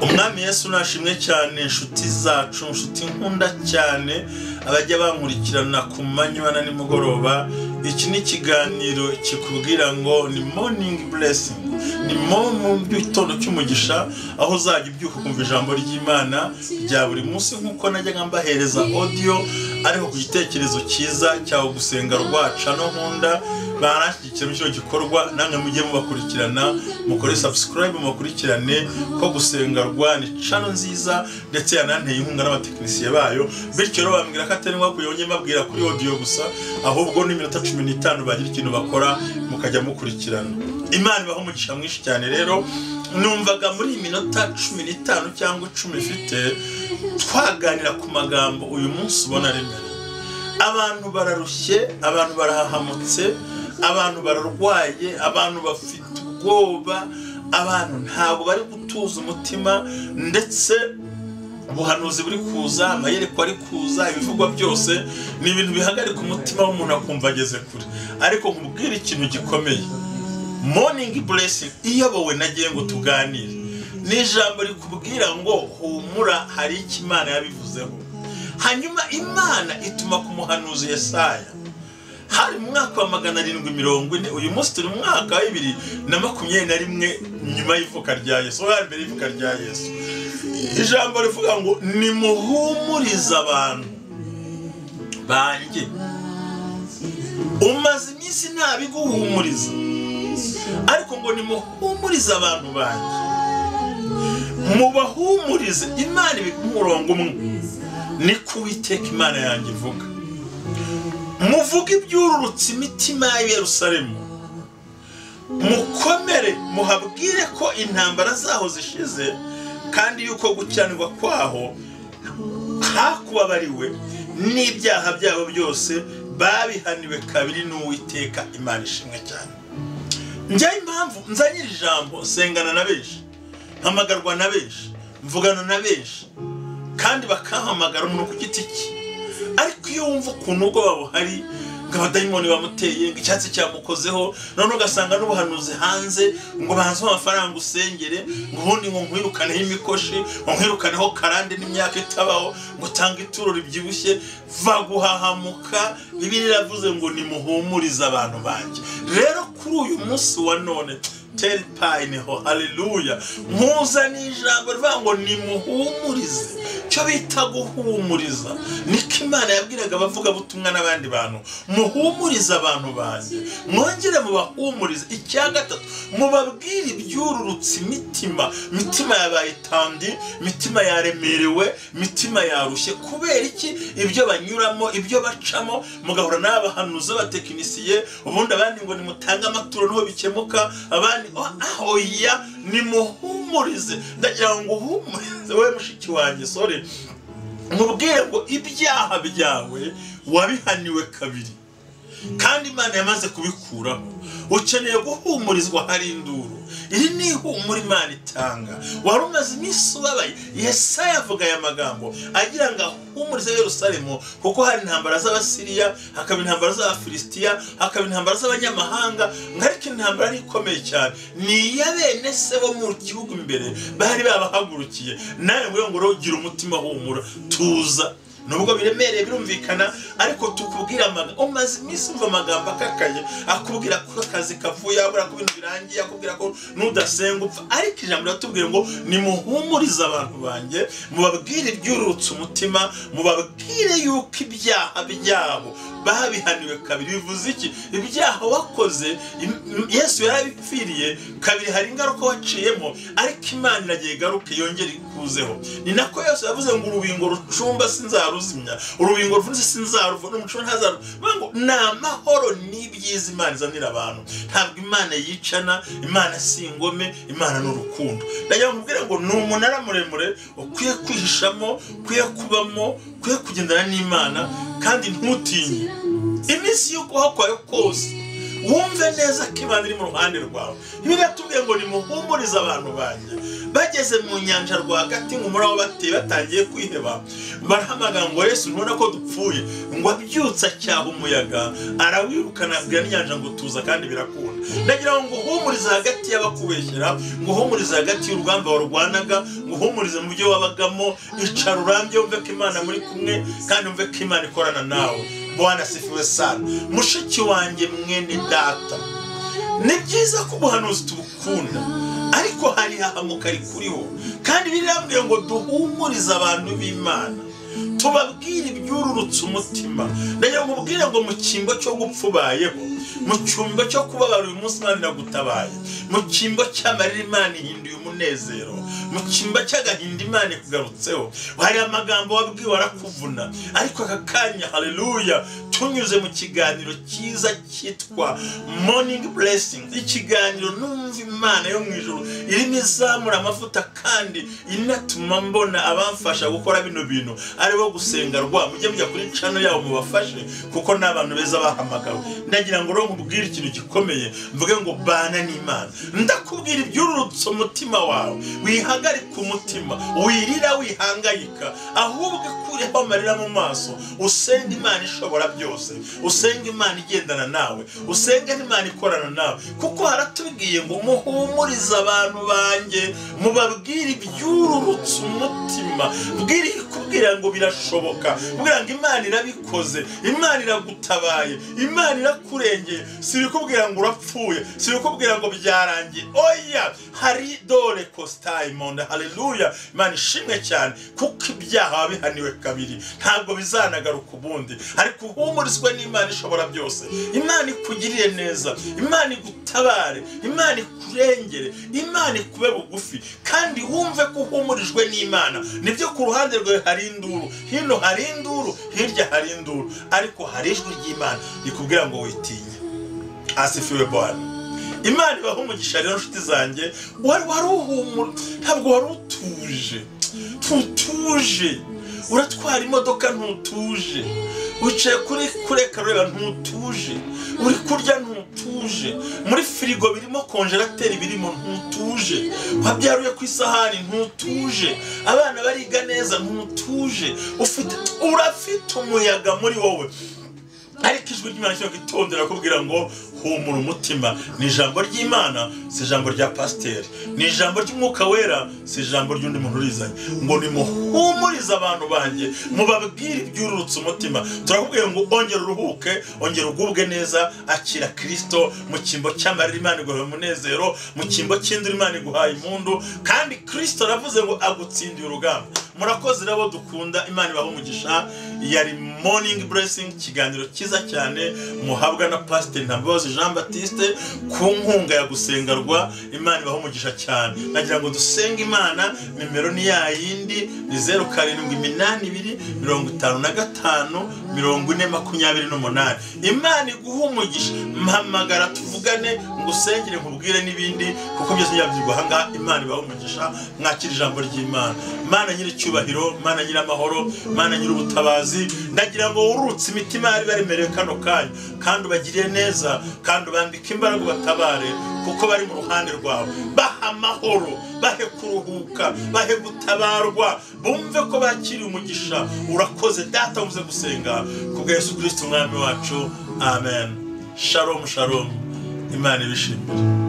Umwami Yesu nashimwe cyane, inshuti zacu, inshuti nkunda cyane, abajya bankurikirana ku manywa na nimugoroba. Iki ni ikiganiro kikubwira ngo ni morning blessing, ni mu gitondo cy'umugisha, aho uzajya ubyuka ukumva ijambo ry'Imana rya buri munsi, nk'uko najyaga mbahereza audio, ariko ku gitekerezo cyiza cyawe gusenga rwaca no nkunda baranshyigikiye muri kino gikorwa. Namwe mujye mubakurikirana, mukore subscribe, mubakurikirane ko gusenga rwa ni channel nziza, ndetse yananteye inkunga n'abatekinisiye bayo. Bityo rero bambwira ko atari ngombwa kuyonye mbabwira kuri audio gusa, ahubwo n'iminota 15 bagira ikintu bakora mukajya mukurikirana. Imana ibaho umugisha mwinshi cyane. Rero numvaga muri iyi minota 15 cyangwa 10 ifite twaganira ku magambo uyu munsi ubona remereye. Abantu bararushye, abantu barahahamutse, abantu bararwaye, abantu bafite ubwoba, abantu ntabwo bari gutuza umutima, ndetse ubuhanuzi buri kuza, amayerekwa ari kuza, ibivugwa byose ni ibintu bihagarika umutima w'umuntu akumva ageze kure. Ariko nkubwire ikintu gikomeye, morning blessing iyobowe nagiye ngo tuganire, ni ijambo rikubwira ngo humura, hari icyo Imana yabivuzeho. Hanyuma Imana ituma ku muhanuzi Yesaya, hari mu mwaka wa 740, uyu munsi turi mu mwaka wa 2021 nyuma y'ivuka rya Yesu, oya mbere y'ivuka rya Yesu. Ijambo rivuga ngo nimuhumurize abantu banjye. Umaze iminsi ntabiguhumuriza, ariko ngo nimuhumurize abantu banjye, mubahumurize. Imana ibi umurongo umwe, niko Uwiteka Imana yanjye ivuga, muvuge ibyururutse imitima ya Yerusalemu, mukomere, muhabwire ko intambara zaho zishize, kandi yuko gukiranirwa kwaho hakubabariwe, n'ibyaha byabo byose babihaniwe kabiri n'Uwiteka. Imana ishimwe cyane. Njye impamvu nzanye iri jambo, sengana na benshi, mpamagarwa na benshi, mvugana na benshi, kandi bakampamagara umuntu ku giti cye. Ariko iyo wumva ukuntu ubwoba buhari, ngo abadayimoni bamuteye, ngo icyatsi cyamukozeho, none ugasanga n'ubuhanuzi hanze ngo banze amafaranga usengere, ngo ubundi ngo nkwirukaneho imikoshi, ngo nkwirukaneho karande n'imyaka itabaho, ngo tanga ituro ribyibushye, va guhahamuka. Bibiliya iravuze ngo nimuhumurize abantu banjye. Rero kuri uyu munsi wa none teripayineho, haleluya, nkuzaniye ijambo rivuga ngo nimuhumurize. Cyo bita guhumuriza niko Imana yabwiraga abavugabutumwa n'abandi bantu, muhumurize abantu banjye, mwongere mubahumurize. Icya gatatu, mubabwire ibyururutse imitima. Imitima yabaye tandi, imitima yaremerewe, imitima yarushye. Kubera iki? Ibyo banyuramo, ibyo bacamo, mugahura n'abahanuzi b'abatekinisiye, ubundi abandi ngo nimutange amaturo niho bikemuka, abandi oya, nimuhumurize. Ndagira ngo uhumurize wowe mushiki wanjye, sorry, mubwire ngo ibyaha byawe wabihaniwe kabiri, kandi Imana yamaze kubikuraho. Ukeneye guhumurizwa, hari induru. Iri ni ihumura Imana itanga. Wari umaze iminsi ubabaye. Yesaya avuga aya magambo agira ngo ahumurize Yerusalemu, kuko hari intambara z'Abasiriya, hakaba intambara z'Abafilisitiya, hakaba intambara z'abanyamahanga, ariko intambara ari ikomeye cyane ni iya bene se bo mu gihugu imbere bari babahagurukiye. Nawe ngo gira umutima humura, tuza. Nubwo biremereye birumvikana, ariko tukubwira amagambo. Umaze iminsi umva amagambo akakaye, akubwira ko akazi kavuye, abura ko ibintu birangiye, akubwira ko nudasenga upfa. Ariko ijambo riratubwira ngo nimuhumurize abantu banjye, mubabwire ibyururutse umutima, mubabwire yuko ibyaha byabo babihaniwe kabiri. Bivuze iki? Ibyaha wakoze Yesu yarabipfiriye kabiri, hari ingaruka waciyemo, ariko Imana iragiye igaruke yongere ikuzeho. Ni nako Yesu yavuze ngo urubingo rucumba sinzaruzimya, urubingo ruvunitse sinzaruvuna, umucumba ntazaruvuga. Ngo ni amahoro n'ibyiza Imana izanira abantu. Ntabwo Imana yicana, Imana si ingome, Imana ni urukundo. Ndagira ngo nkubwire ngo ni umunara muremure ukwiye kwihishamo, ukwiye kubamo, ukwiye kugendana n'Imana, kandi ntutinye. Iminsi yo kubaho kwawe kose Wumve neza ko Imana iri mu ruhande rwawe. Biratubwiye ngo nimuhumurize abantu banjye. Bageze mu nyanja rwagati ngo umuraba bateye batangiye kwiheba, barahamagara ngo Yesu ntubona ko dupfuye, ngo abyutse acyaha umuyaga arawirukana abwira n'inyanja ngo tuza, kandi birakunda. Ndagira ngo nguhumurize hagati y'abakubeshyera, nguhumurize hagati y'urugamba warwanaga, nguhumurize mu byo wabagamo. Icara urambye wumve ko Imana muri kumwe, kandi wumve ko Imana ikorana nawe. Bwana asifiwe sana. Mushiki wanjye, mwene data, ni byiza ko ubuhanuzi tubukunda, ariko hari hahamuka rikuriho, kandi birambwiye ngo duhumurize abantu b'Imana, tubabwire ibyururutse umutima. Ndagira ngo ubwire ngo mu cyimbo cyo gupfa ubayeho, mu cyumba cyo kubabara uyu munsi Imana iragutabaye, mu cyimbo cy'amarira Imana ihinduye umunezero, mu cyimbo cy'agahinda Imana ikugarutseho. Hari amagambo wabwiwe arakuvuna, ariko aka kanya, haleluya, tunyuze mu kiganiro cyiza cyitwa Morning Blessing, ikiganiro numva Imana yo mu ijuru irimo izamura amavuta, kandi inatuma mbona abamfasha gukora bino bintu aribo gusenga rwa. Mujye mujya kuri channel yabo mubafashe, kuko n'abantu beza bahamagawe. Ndagira ngo nkubwire ikintu gikomeye, mvuge ngo bana n'Imana. Ndakubwira ibyururutse umutima wawe, wihagarika umutima, wirira wihangayika, ahubwo ikureho amarira mu maso, usenge Imana ishobora byose, usenge Imana igendana nawe, usenge Imana ikorana nawe, kuko haratubwiye ngo muhumurize abantu banjye, mubabwire ibyururutse umutima. Bwire kubwira ngo birashoboka, kubwira ngo Imana irabikoze, Imana iragutabaye, Imana irakurengeye. Si bikubwira ngo urapfuye, si bikubwira ngo byarangiye, oya. Hari dore kostayimond, haleluya. Imana ishimwe cyane, kuko ibyaha wabihaniwe kabiri, ntabwo bizanagaruka ubundi. Ariko uhumurizwe n'Imana ishobora byose. Imana ikugirire neza, Imana igutabare, Imana ikurengere, Imana ikube bugufi, kandi wumve ko uhumurijwe n'Imana. Nibyo, ku ruhande rwawe hari induru, hino hari induru, hirya hari induru, ariko hari ijwi ry'Imana rikubwira ngo witinya. Asifiwe Bwana. Imana ibahe umugisha. Rero nshuti zanjye, wari uhumura, ntabwo wari utuje, ntutuje. Uratwara imodoka ntutuje, wicaye kuri kureka reba ntutuje, uri kurya ntutuje, muri firigo birimo konjerateri birimo ntutuje, wabyaruye ku isahani ntutuje, abana bariga neza ntutuje, ufite urafite umuyaga muri wowe. Ariko ijwi ry'Imana cyo gitondera kubwira ngo humura umutima. Ni ijambo ry'Imana, si ijambo rya pasiteri, ni ijambo ry'Umwuka Wera, si ijambo ry'undi muntu urizanye. Ngo nimuhumurize abantu banjye, mubabwire ibyururutse umutima. Turakubwiye ngo ongera uruhuke, ongera ugubwe neza, akira Kristo. Mu cyimbo cy'amarira Imana iguhaye umunezero, mu cyimbo cy'induru Imana iguhaye impundu, kandi Kristo aravuze ngo agutsindiye urugamba. Murakoze rabo dukunda, Imana ibahe umugisha. Yari Morning Blessing, ikiganiro cyiza cyane muhabwa na Pasiteri Ntambabazi Jean Baptiste ku nkunga ya gusengarwa. Imana ibahe umugisha cyane. Nagira ngo dusenge Imana. Nimero ni ya yindi, ni 0782 55 40 28. Imana iguhe umugisha. Mpamagara tuvugane, ngusengere, nkubwire n'ibindi, kuko byose nyabyirwa aha ngaha. Imana ibahe umugisha. Mwakira ijambo ry'Imana. Imana nyiricyubahiro, Imana nyiramahoro, Imana nyirubutabazi, ndagira ngo wurutse imitima yari baremerewe kano kanya, kandi ubagirire neza, kandi ubambike imbaraga ubatabare, kuko bari mu ruhande rwawe. Baha amahoro, bahe kuruhuka, bahe gutabarwa, bumve ko bakiriye umugisha. Urakoze Data, uvuze gusenga kubwa Yesu Kristo Umwami wacu, amen. Shalom, shalom. Imana ibishimire.